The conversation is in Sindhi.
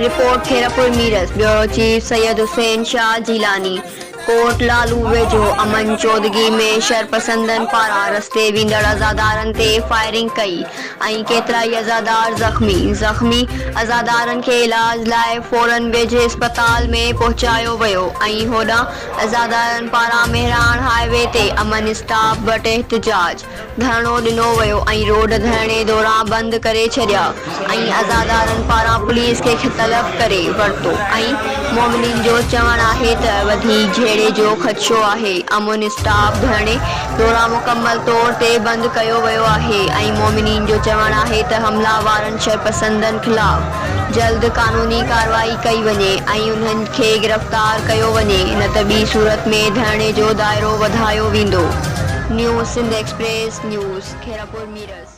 Report Khairpur Mirs, bureau chief Syed Hussain Shah Jilani, Kot Lalo ويجهو امن چودڳي ۾ شرپسندن پاران رستي ويندڙ عزادارن تي فائرنگ ڪئي ۽ ڪيترائي عزادار زخمي، زخمي عزادارن کي علاج لاء فورن ويجهي اسپتال ۾ پهچايو ويو ۽ هوڏانهن عزادارن پاران مهراڻ هاء وي تي امن اسٽاپ وٽ احتجاج ڌرڻو ڏنو ويو ۽ روڊ ڌرڻي دوران بند ڪري ڇڏيا ۽ عزادارن پاران پوليس کي طلب ڪري ورتو ۽ مومنين جو چوڻ آهي ته وڌيڪ جهيڙي جو خدشو آهي امن اسٽاپ ڌرڻي دوران مڪمل طور تي بند ڪيو ويو آهي ۽ مومنين جو چوڻ آهي ته حملا وارن شرپسندن خلاف جلد قانوني ڪارروائي ڪئي وڃي ۽ انهن کي گرفتار ڪيو وڃي نه ته ٻي صورت ۾ ڌرڻي جو دائرو وڌايو ويندو. New Sindh express news, Khairpur Mirs.